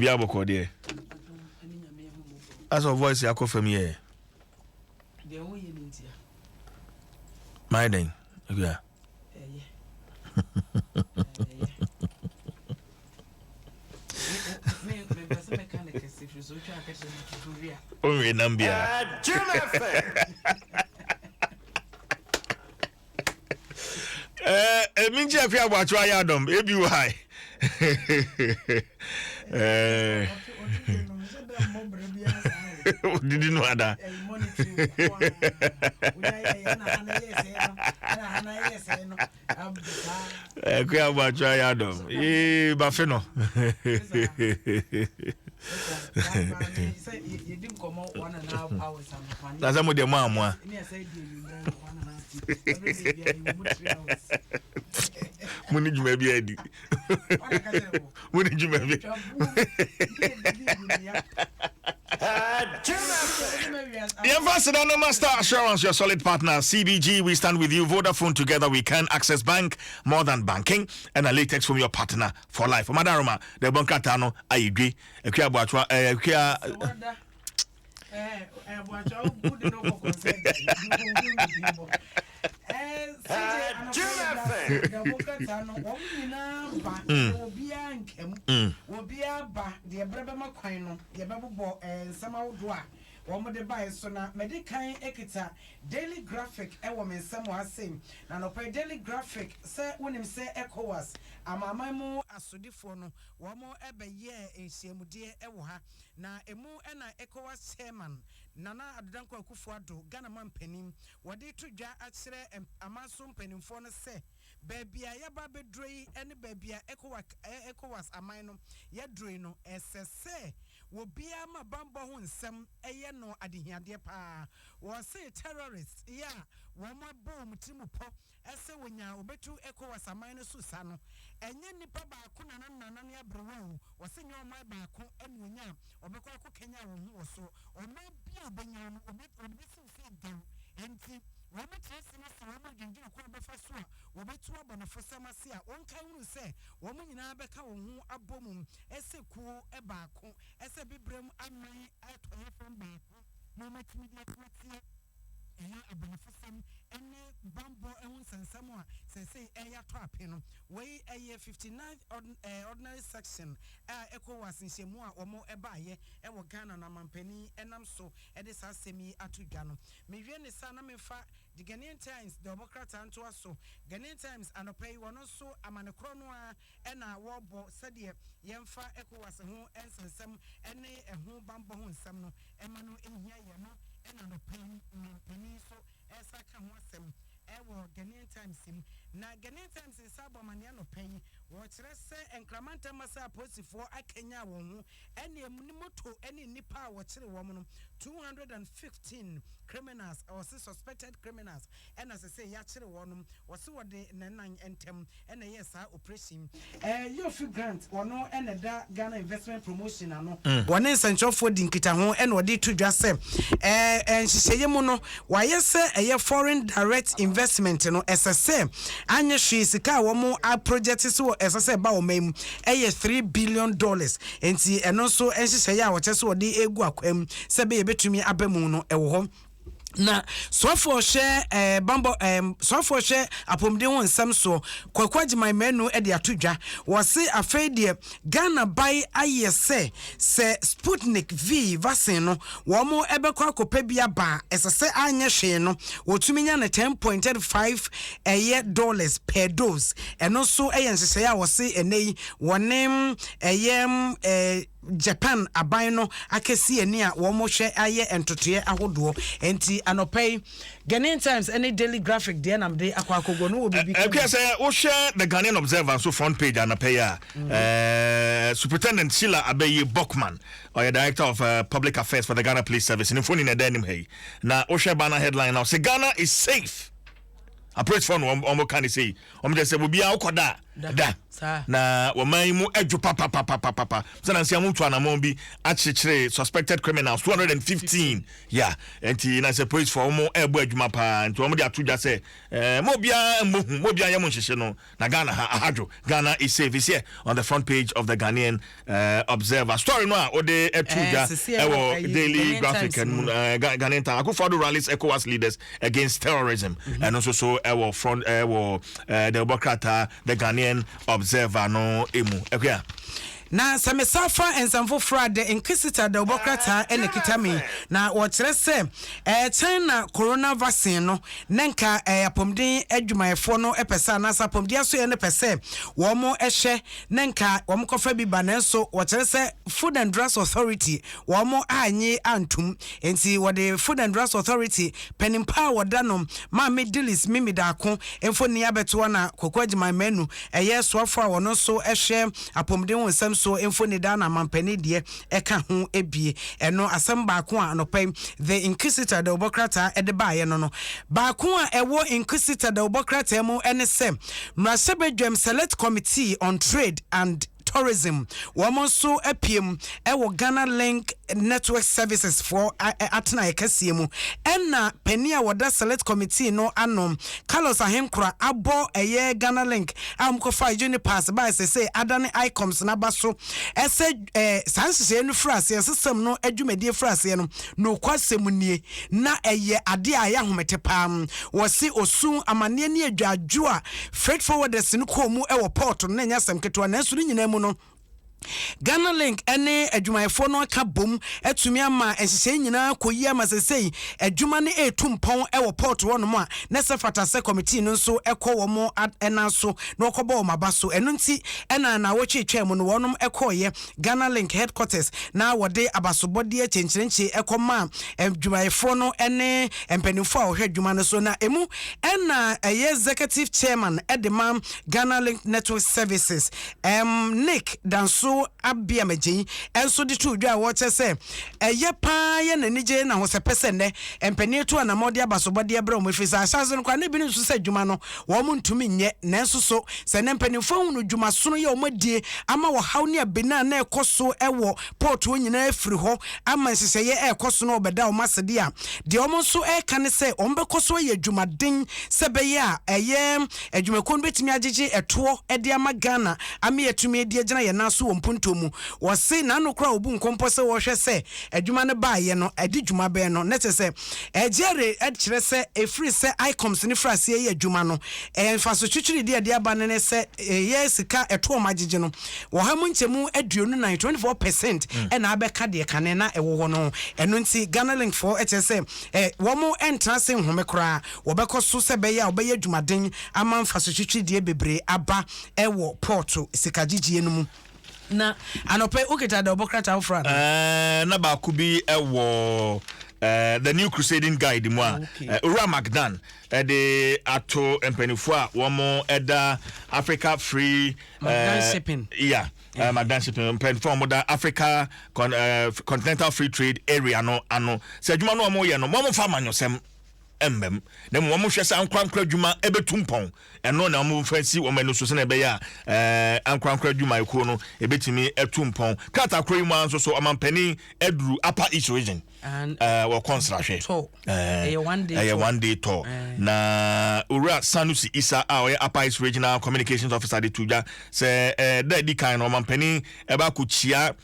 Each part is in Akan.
Bia bɔkɔ deɛ. Asɛ voice akɔ fam yɛ. Deɛ woyɛ no ntia. Mayɛ dɛn? Akua. Ɛyɛ. Onwe nam biara. Ɛmi nkyɛn fi aboakyewa ayɛ adɔm ebi wɔ ha. Didi no ada. Ɛkua aboakyewa ayɛ adɔm. Ee bafe no. Na sɛ mo deɛ mo amoa. Mo ne dwuma bi adi. Mo ne dwuma bi. Yɛmfa aseda no ma Star Assurance, your solid partner. CBG, we stand with you. Vodafone, together we can. Access Bank, more than banking. And a latex from your partner for life. Madaroma, the bonkrata no, ayedwe. Akua Boatwa, eh, Akua. Obiara ba deɛ berɛ bɛma kwan no yɛbɛbobɔ nsɛm ahodoɔ a wɔde baeɛ so na madi kan kita Daily Graphic wɔ me nsam wɔ ha sei na anɔpa yi Daily Graphic sɛ wonim sɛ ECOWAS amanaman mu asodifoɔ no wɔbɛyɛɛ nhyiamudeɛ wɔ ha na emu na ECOWAS Chairman Nana Addo Dankwa Akufo Addo, Ghana manpanin, wɔde reto dwa akyerɛ aman so mpanimfoɔ no sɛ baabi a yɛaba abɛduro yi ne baabi a ECOWAS aman no yɛaduro yi no, ɛsɛ sɛ obiara ma bammɔ ho nsɛm yɛ no adehiadeɛ pa ara. Wɔse terrorists yi a wɔabɔ wɔn tirim pɔ sɛ wɔnya a wɔbɛtu ECOWAS aman no so sa no, ɛnyɛ nnipa baako na na nana ne aberewa o, wɔse nyɛ ɔman baako na ɔnya a ɔbɛkɔ akɔkanyan wɔn ho wɔ so. Ɔman bi a ɔbɛnya no, ɔde bɛsi wo sɛ dɛw. Enti wɔkyerɛ se no sɛ wɔredwendwene kwan a wɔbɛfa so a wɔbɛtu abɔnefosɛm ase a wɔnka nhunu sɛ wɔn nyinaa bɛka wɔn ho abɔ mu sɛ kuo baako, sɛ Abibirem aman atɔeɛ fam baako na wɔatumi de ako atia Ɛyɛ abɔnefosɛm ne bammɔ ho nsɛnsɛm a seesei ɛreyɛ atɔ ape no. Wei yɛ 59th Ordinary Section a Ecowas nhyiamu a wɔbaeɛ wɔ Ghana no amanpanin nam so de saa asɛm yi ato dwa no. Mewie ne saa na memfa The Ghanaian Times de wɔn krataa ntoa so. Ghanaian Times anɔpa yi wɔn nso amane korɔ no ara na wɔrebɔ sɛdeɛ yɛmfa Ecowas ho nsɛnsɛm ne ɛho bammɔ ho nsɛm no ma no hia yɛn no na anɔpa yi manpanin nso resa ka ho asɛm wɔ Ghanaian Times mu. Na Ghanaian Times nsa abɔ amaneɛ anɔpa yi, wɔkyerɛ sɛ Nkramantam Masa apolisifoɔ akanyan wɔn ho ne ne moto ne nnipa a wɔkyere wɔn no 215 criminals, wɔse suspected criminals na sesei yɛakyere wɔn, wɔse wɔde nnanan ntam na ɛyɛɛ saa oprehyɛn yi. Yofi Grant, ɔno na ɛda Ghana Investment Promotion ano. Wɔne nsɛnkyerɛwfoɔ di nkitaho na ɔde reto dwa sɛ nhyehyɛeɛ mu no, wɔayɛ sɛ ɛyɛ foreign direct investment no, ɛsɛ sɛ anyɛ hwee sika a wɔn aprojɛte sɛ ɛsɛ sɛ ɛba ɔman mu ɛyɛ $3 billion. Enti ɛno nso nhyehyɛeɛ a wɔkyɛ sɛ wɔde regu akwan mu sɛ ɛbɛyɛ ɛbɛtumi aba mu no ɛwɔ hɔ. Na soafoɔ hwɛ ɛɛ bambɔ ɛɛ soafoɔ hwɛ apɔmuden ho nsɛm soɔ Kwaku Agyeman Manu de ato dwa. Wɔse afei deɛ Ghana bae ayɛ sɛ sɛ Sputnik V vaccine no wɔn bɛkɔ akɔpɛ bi aba a ɛsɛ sɛ anyɛ hwee no wɔtumi nya no 10.35 ɛyɛ dollars per dose. Ɛno nso yɛ nhyehyɛeɛ a wɔse ɛnɛ yi wɔne ɛyɛ ɛɛ Japan aban no akɛsi ani a wɔhwɛ ayɛ ntotoeɛ ahodoɔ. Enti anɔpa yi, Ghanaian Times ne Daily Graphic deɛ na mede akɔ akɔguo no wɔ biribi ka Ɛkua mu. sɛ wohwɛ The Ghanaian Observer nso front page anɔpa yi a, eh, Superintendent Sheila Abeyi Buckman, ɔyɛ Director of eh, Public Affairs for the Ghana Police Service, ne mfoni na ɛda anim ha yi. Na wohwɛ banner headline na ɔsɛ Ghana is safe. Apolisifoɔ no wɔn ka ne sei, wɔn kyerɛ sɛ obiara wokɔ da a, da. Na wɔman yi mu adwo papapapapapa sɛ nansi a motu anammɔn bi akyekyere suspected criminals 215 ya. Nti na sɛ policefoɔ wɔn ɛrebɔ adwuma paa, nti wɔn de ato dwa sɛ mo obiara mmɔ hu, mo obiara yɛ mo nhyehye no na Ghana ha ahadwo. Ghana is safe is here on the front page of the Ghanaian Observer. Story no a wɔde ɛto dwa ɛwɔ Daily Graphic mu, Ghanaian Times, Akufo-Addo rallies ECOWAS leaders against terrorism. Ɛno nso so ɛwɔ front ɛwɔ the ɔbɔ the Ghanaian Observer no emu ɛkua. Na sɛ mesa fa nsɛm foforɔ a, The Inquisitor da wobɔ krataa ɛna kita me na wɔkyerɛ sɛ China corona vaccine no ne nka apɔmuden adwumayɛfoɔ no pɛ sɛ anaasɛ apɔmuden asoɛ no pɛ sɛ wɔn hwɛ ne nka wɔn kɔfa bi ba, nanso wɔkyerɛ sɛ Food and Drugs Authority wɔn anye antum. Nti wɔde Food and Drugs Authority panimpa a wɔda no, Maame Dilis Mimi Daako, mfoni abɛtoa na Koko Agyeman Manu, ɛyɛ soafoɔ a wɔno nso hwɛ apɔmuden ho nsɛm so, mfoni da na mampanin deɛ ɛka ho ebie. Ɛno asɛm baako a anɔpa yi The Inquisitor de wɔbɔ krataa ɛde baayɛ no baako a ɛwɔ Inquisitor de wɔbɔ krataa mu ɛne sɛ mmarahyɛbadwam Select Committee on Trade and Tourism wɔn nso apiem ɛwɔ Ghana Link Network Services foɔ atena kɛseɛ mu, ɛna panin a wɔda select committee no ano, Carlos Ahenkora, abɔ ɛyɛ Ghana Link a wɔkɔfa Unipass baa sɛ adane Icoms n'aba so ɛsɛ saa nhyehyɛeɛ no firi aseɛ, system no adwumadie firi aseɛ no, nokwasɛm nie na ɛyɛ adeɛ a ɛyɛ ahomete paa. Wɔsi osun amanneɛ ne adwadwo a freight forwarders no kɔɔ mu ɛwɔ port no na ɛnyɛ asɛm ketewa, nanso ne nyinaa mu no Ghana Link ne adwumayɛfoɔ no aka bom atumi ama nhyehyɛe nyinaa kɔyi ama sɛsei adwuma no ɛretu mpɔn wɔ port hɔnom a na sɛ fata sɛ committee no nso ɛkɔ wɔn ɛnan so na wɔkɔbɔ wɔn aba so. Ɛno nti ɛna na wɔtwetwɛn mu no wɔnom ɛkɔɔyɛ Ghana Link headquarters na wɔde abasobɔdeɛ kyɛnkyerɛnkyɛ ɛkɔma adwumayɛfoɔ no ne mpanimfoɔ a wɔhwɛ adwuma no so. Na emu ɛna ɛyɛ executive chairman ɛde ma Ghana Link Network Services, Nick Danso Abiamagyen, ɛnso de to dwa a wɔkyɛ sɛ ɛyɛ paa yɛ n'anigye na ahosɛpɛ sɛ nnɛ mpanin to anammɔ de abasobɔdeɛ brɛ wɔn, ɛfiri sɛ ahyɛase no koraa ne ebinom nso sɛ adwuma no wɔn ntumi nyɛ, nanso so sɛ ne mpanimfoɔ ahunu dwumasono yɛ wɔn adie ama wɔhaw ne abena na ɛkɔ so ɛwɔ port hɔ nyinaa afiri hɔ ama nhyehyɛeɛ ɛrekɔ so no, ɔbɛda wɔn ase. Deɛ a deɛ wɔn nso ɛreka ne sɛ wɔn bɛkɔ so ayɛ adwumaden sɛ bɛyɛ a ɛyɛ adwumakuo no bɛtumi agyegye ɛtoɔ ɛde ama Ghana ama yɛtumi adi agyina yɛn nan so wɔ mpuntuo mu. Wɔse n'ano koraa obu nkɔmpɔ sɛ wɔhwɛ sɛ adwuma no baayɛ no ɛde dwuma bɛn no, na kyerɛ sɛ ɛgyere kyerɛ sɛ ɛfiri sɛ Icoms ne firi aseɛ yɛ adwuma no, ɛyɛ mfaso twitwiri deɛ ɛde aba no ne sɛ ɛyɛ sika ɛtoɔ ɔmo agyegye no wɔha mu nkyɛmu 24, 24%, ɛna abɛka deɛ kane na ɛwɔ hɔ no. Ɛno nti Ghana Link foɔ ɛkyerɛ sɛ wɔn ɛntena se nhome koraa, wɔbɛkɔ so sɛ bɛyɛ a wɔbɛyɛ adwumaden ama mfaso twitwiri bebree aba ɛwɔ port sika gyegyeɛ no mu. Na anɔpɛ wokita da ɔbɔ krataa foforɔ ana? Na baako bi ɛwɔ The New Crusading Guide mu a Owura McDan ɛde ato mpanimfoɔ a wɔn ɛda Africa Free McDan Shipping. Yeah, McDan Shipping mpanimfoɔ a wɔn da Africa Continental Free Trade Area no ano sɛ adwuma no a wɔn yɛ no, wɔn fa amanyɔsɛm mmam na mmom wɔn hwɛ sɛ ankorankora adwuma ɛbɛtu mpɔn. Ɛno na wɔn fa si wɔn ani so sɛnea ɛbɛyɛ a ankorankora adwumayɛkuo no ɛbɛtumi atu mpɔn. Krataa koro yi mu ara nso so, ɔmampanin aduru Upper East Region wɔkɔ nsrahwɛ. Ɛyɛ one day ɛyɛ tour. One day tour. Na Owura Sanusi Isa a ɔyɛ Upper East Regional Communications Officer de to dwa sɛ da adi kan no ɔmampanin ɛba akɔkyia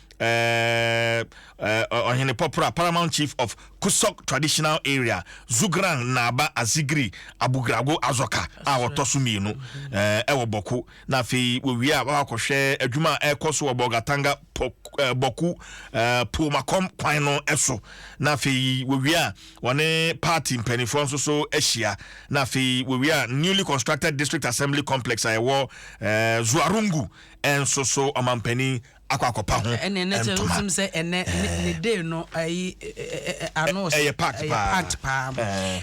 ɔhene pɔpora, Paramount Chief of Kusok Traditional Area, Zugran Naaba Azigri Abugrago Azɔka a wɔtɔ so mmienu ɛwɔ Bɔko. Na afei wɔwie a wɔakɔhwɛ adwuma a ɛrekɔ so wɔ Bɔgatanga Bɔku Pomakɔm kwan no so. Na afei wɔwie a wɔne party mpanimfoɔ nso so ahyia. Na afei wɔwie a newly constructed district assembly complex a ɛwɔ Zuarungu nso so ɔmampanin. akɔ akɔpa ho Ɛnna ɛnɛ kyɛ ntoma. Wotim sɛ ɛnɛ ne day no ayi ano Ɛyɛ packed ɛyɛ paa. Packed paa.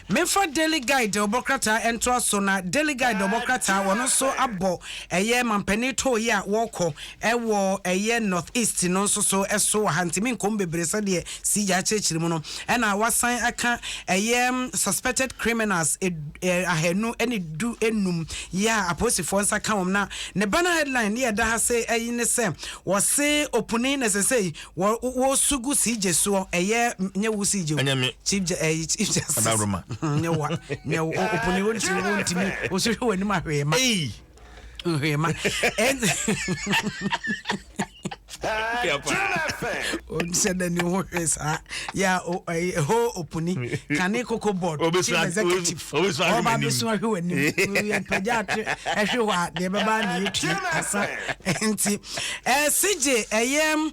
Memfa Daily Guide ɔbɔ krataa ɛntoa so, na Daily Guide ɔbɔ krataa wɔno nso abɔ ɛyɛ mampanin too yi a wɔrekɔ ɛwɔ ɛyɛ North East no nso so ɛso wɔ ha, nti menkɔm bebree sɛdeɛ sigya akyerɛkyerɛ mu no. Ɛna wasan aka ɛyɛ suspected criminals 215 yi a apolisifoɔ nsa ka wɔn. Na ne banner headline ne yɛda ha sɛ ɛyi ne sɛ wɔse opuni na sɛ sɛ wɔsu gu CJ soɔ. Ɛyɛ nyɛ wo CJ o. Ɛnyɛ me. Chief Justice. Adaworoma. Nyɛ wa nyɛ wo opuni, wɔntumi wɔsu hwɛ wɔ anim ahwee ma Ei. nhwee ma. Ɔnsɛ n'ani ho hwee saa yɛ a ɛhɔ opuni kane Cocoa Board chief executive obɛsua ahwɛ ɔba m'anim. abɛsua ahwɛ w'anim, yɛmpagya ate ɛhwe hɔ a deɛ ɛbɛba na yɛtue asa. Nti CJ ɛyɛ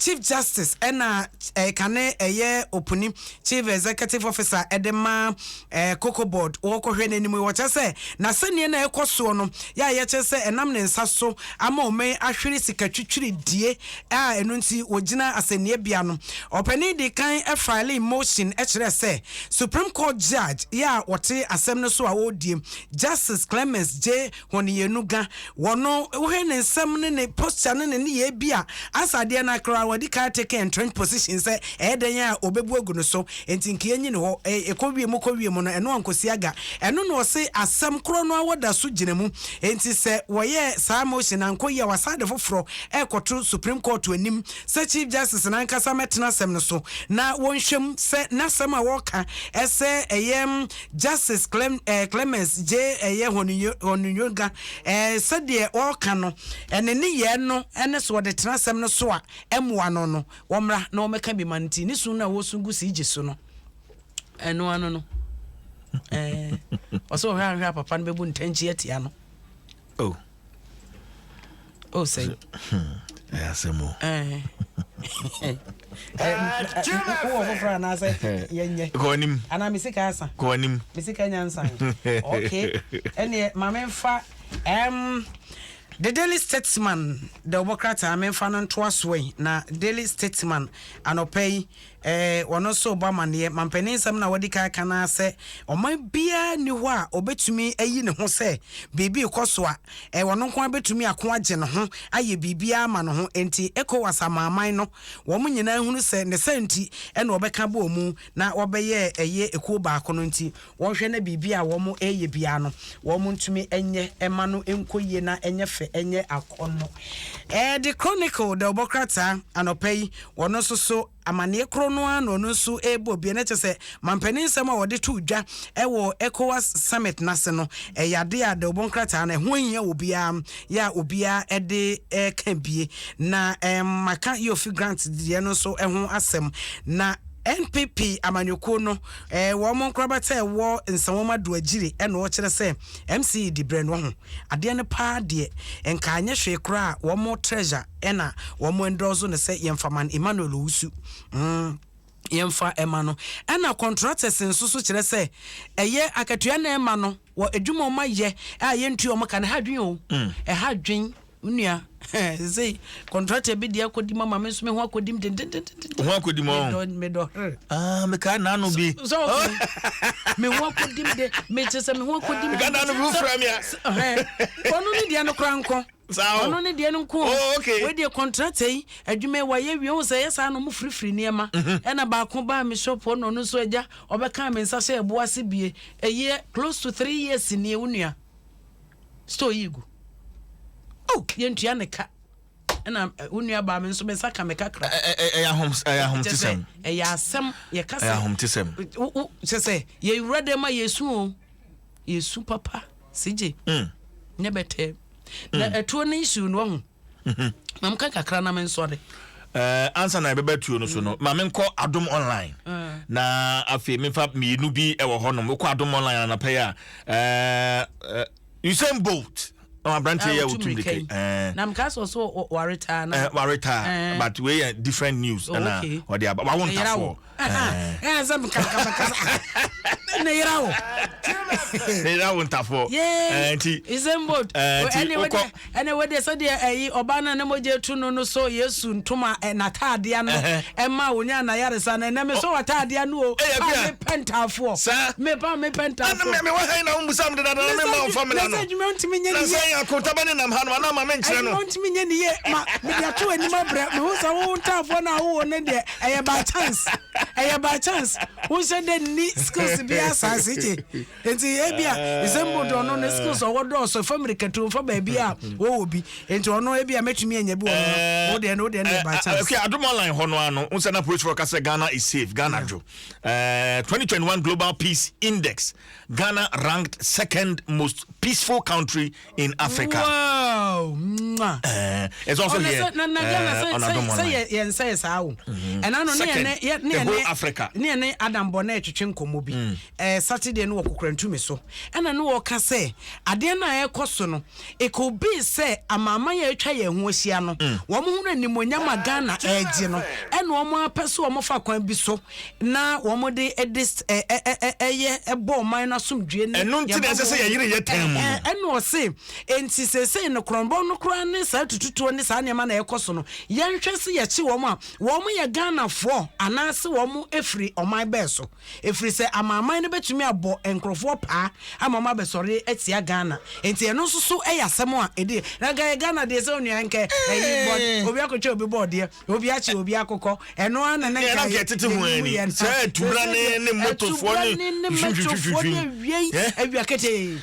Chief Justice ɛna kane ɛyɛ opuni chief executive officer ɛde ma Cocoa Board wɔkɔhwɛ n'anim yi, wɔkyerɛ sɛ n'asɛnniɛ no a ɛkɔ soɔ no yɛ a yɛkyerɛ sɛ ɛnam ne nsa so ama ɔman ahwere sika twitwiridie a ɛno nti wɔgyina asɛnniɛ bea no. Ɔpanin de kan file motion kyerɛ sɛ Supreme Court judge yɛ a wɔte asɛm no so a wɔredie, Justice Clemence J Honyenuga, wɔno wohwɛ ne nsɛm ne ne posture ne ne nneyɛɛ bi a asa adeɛ no akora wɔde ka take entrenched position sɛ ɛyɛ dɛn a ɔbɛbu agu no so, nti nka yɛnyi ne hɔ. Ɛkɔ wie mu kɔ wie mu no, ɛno ankɔsi aga. Ɛno na ɔse asɛm korɔ no a wɔda so gyina mu, nti sɛ wɔyɛ saa motion ankɔ yi a, wasa de foforɔ ɛkɔto Supreme Court anim sɛ Chief Justice nankasa mɛtena asɛm no so na wɔnhwɛm sɛ n'asɛm a wɔreka ɛsɛ ɛyɛ Justice Clemence J ɛyɛ Honyenuga sɛdeɛ wɔreka no ɛne ne yɛ no ɛne so wɔde tena asɛm no so a ɛmmoa no, wɔmmra na wɔmmɛka bi ma no. Nti ne sun no a wɔsun gu si gye so no, ɛno ano no ɔsɛ ɔhwɛ ahwɛ a papa no bɛbu ntɛnkyi atia no. Oh. Oh, sɛ Ɛyɛ asɛm o. Wowɔ foforɔ anaasɛ yɛnyɛ? Kɔ anim. Anaa me sika asa? Kɔ anim. Me sika nyansa. Okay, ɛneɛ ma memfa The Daily Statesman da wɔbɔ krataa memfa no ntoa so yi. Na Daily Statesman anɔpa yi wɔno nso bɔ amanneɛ mampanin nsɛm na wɔde ka ka na sɛ ɔman biara ni hɔ a ɔbɛtumi ayi ne ho sɛ biribi kɔ so a wɔno nko ara bɛtumi ako agye ne ho ayɛ biribiara ama ne ho. Nti ECOWAS amaaman no wɔn nyinaa hunu sɛ ne sɛ nti ɛna wɔbɛka bɔ mu na wɔbɛyɛ ɛyɛ ekuo baako no, nti wɔnhwɛ na biribi a wɔn ɛyɛ biara no wɔn ntumi nyɛ ɛma no nkɔ yie na ɛnyɛ fɛ, ɛnyɛ akɔnɔ. The Chronicle da ɔbɔ krataa anɔpa yi, wɔn nso so amanneɛ koro no ara na ɔno nso ɛrebɔ obi ɛno kyerɛ sɛ mampanin nsɛm a wɔde to dwa ɛwɔ ECOWAS summit n'ase no ɛyɛ ade a da ɔbɔ nkrataa no ɛho ahia obiara yɛ a obiara ɛde ɛka bie. Na maka Yofi Grant deɛ no nso ɛho asɛm. Na NPP amanyɔkuo no wɔn nkorabata ɛwɔ Nsawam Adoagyiri ɛna ɔkyerɛ sɛ MCE di brɛ no ho adeɛ no paa deɛ nka anyɛ hwee koraa, wɔn treasurer ɛna wɔn endorse no sɛ yɛmfa man Emmanuel Owusu yɛmfa ɛma no. Ɛna contractors nso so kyerɛ sɛ ɛyɛ akatua na ɛma no wɔ adwuma ɔma yɛ a yɛntua ɔmo ka no ɛha dwen o, ɛha dwen nua. Sɛ contractor bi deɛ akɔdi ma maame nso me ho akɔdi m dendendenden. Ho akɔdi mu ɔn. Medɔ here. Ah, meka nano bi. So me ho akɔdi m de mekyɛ sɛ me ho akɔdi m. Meka nano bi wofrɛ me a. Ɔno ne deɛ no kora nkɔ. Saa o. Ɔno ne deɛ no nko. Oh, okay. Wei deɛ contractor yi adwuma yi wayɛ wie ho sɛ ɛyɛ saa na ɔmo firifiri nneɛma. Ɛna baako baa me shop hɔ na ɔno nso agya ɔbɛka me nsa hyɛ ɛbo ase bie ɛyɛ close to 3 years nie, wo nua store yi gu. Oh, yɛntua ne ka ɛna wo nua baa me nso me nsa ka me kakra. Ɛyɛ ahom, ɛyɛ ahomtesɛm. Ɛyɛ asɛm yɛka sɛ Ɛyɛ ahomtesɛm. Wo kyɛ sɛ yɛwura dɛm a yɛsu o, yɛsu papa sigye. Nyɛ bɛtɛ na ɛtuo no issue no ɔho na mka kakra na mensɔre. Ansa na ɛbɛbɛ tuo no so no, ma menkɔ Adom Online na afei memfa mmienu bi ɛwɔ hɔnom. Wokɔ Adom Online anapɛ yi a, Usain Bolt na aberanteɛ yɛ Ah, wotu wotu mirika. Na meka sɛ ɔso waretaa na waretaa. But wei yɛ different news. Oh, ɛna okay. ɔde aba wawo Ɛyera ntafoɔ. wo. Sɛ meka meka meka. Ne yera wo. Ne yera wo ntafoɔ. Yee. Nti. Usain Bolt. Nti wokɔ. Ɛne wode sɛdeɛ ɛyi ɔbaa no a ne mogya etu no no sɔ Yesu ntoma ɛ n'ataadeɛ ano ɛma onyaa n'ayaresa no. Ɛnɛ mesɔ w'ataadeɛ ano o. Ɛyɛ A akua. mepɛ ntaafoɔ. Saa. Mepa mepɛ Ɛna ntaafoɔ. me mewɔ ha yi na wommisa me dedada na memma wo formula Na no. sɛ adwuma ntumi nyɛ Na ne sɛ yie. yɛ akontaba ne nam ha no anaa ma menkyerɛ no. Adwuma ntumi nyɛ ne yie. Ma mede ato w'anim abrɛ. Mehu sɛ wo ntaafoɔ no a wowɔ no deɛ ɛyɛ by chance. Ɛyɛ by chance. Wonhyɛ dɛ nni skills biara saa CJ. Nti ebia Usain Bolt ɔno ne skills ɔwɔ dɔɔso ɛfa mmirikatu mfa baabi a wɔwɔ bi. Nti ɔno ebia mɛtumi anya bi wɔ no. Wo deɛ no wo deɛ no yɛ by chance. Okay, Adom Online hɔ no ano, wo sɛ na polisifoɔ ka sɛ Ghana is safe, Ghana dwo. 2021 Global Peace Index, Ghana ranked second most peaceful country in Africa. Wow! Mwah. It's also Ɔno here sɛ na na Ghana sɛ on sɛ Adom sɛ Online. yɛ yɛn nsa yɛ saa o. Ɛna no ne yɛ Second, ne yɛ ne the yɛ whole ne Africa. ne yɛ ne Adam bɔ na ɛtwetwe nkɔmmɔ bi. Saturday no wɔ Kokorantumi so. Ɛna ne wɔka sɛ adeɛ no a ɛrekɔ so no, it could be sɛ amanaman a atwa yɛn ho ahyia no, wɔn ho no animuonyam a Ghana ɛregye no, ɛna wɔn apɛ sɛ wɔn fa kwan bi so na wɔn de ɛde ɛ ɛ ɛ ɛyɛ ɛbɔ ɔman no asomdwie ne Ɛno nti na ɛsɛ sɛ yɛyere yɛ tan mu no. Ɛna ɔse enti seesei no korɔnbɔ no koraa ne saa tututuo ne saa nneɛma na ɛkɔ so no, yɛnhwɛ sɛ yɛkye wɔn a wɔn yɛ Ghanafoɔ anaasɛ wɔn efiri ɔman bɛɛ so, efiri sɛ amanaman no bɛtumi abɔ nkurɔfoɔ paa ama wɔn abɛsɔre atia Ghana. Enti ɛno nso so ɛyɛ asɛm a ɛdi na nka yɛ Ghana deɛ sɛ onua nka ɛyi bɔ obi akɔtwa obi bɔɔdeɛ, obi akye obi akokɔ, ɛno ara na ne Ɛna nka nka ɛtete ho yɛnim ani yɛ no. sɛ atubra ne ne motofoɔ ne Atubra ne ne mɛtofoɔ ne awiei awia ketee.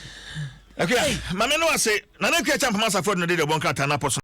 Akua, maame no ase. Nana Akua Kyampoma Asafo no de deɛ ɔbɔ nkrataa no apɔ so.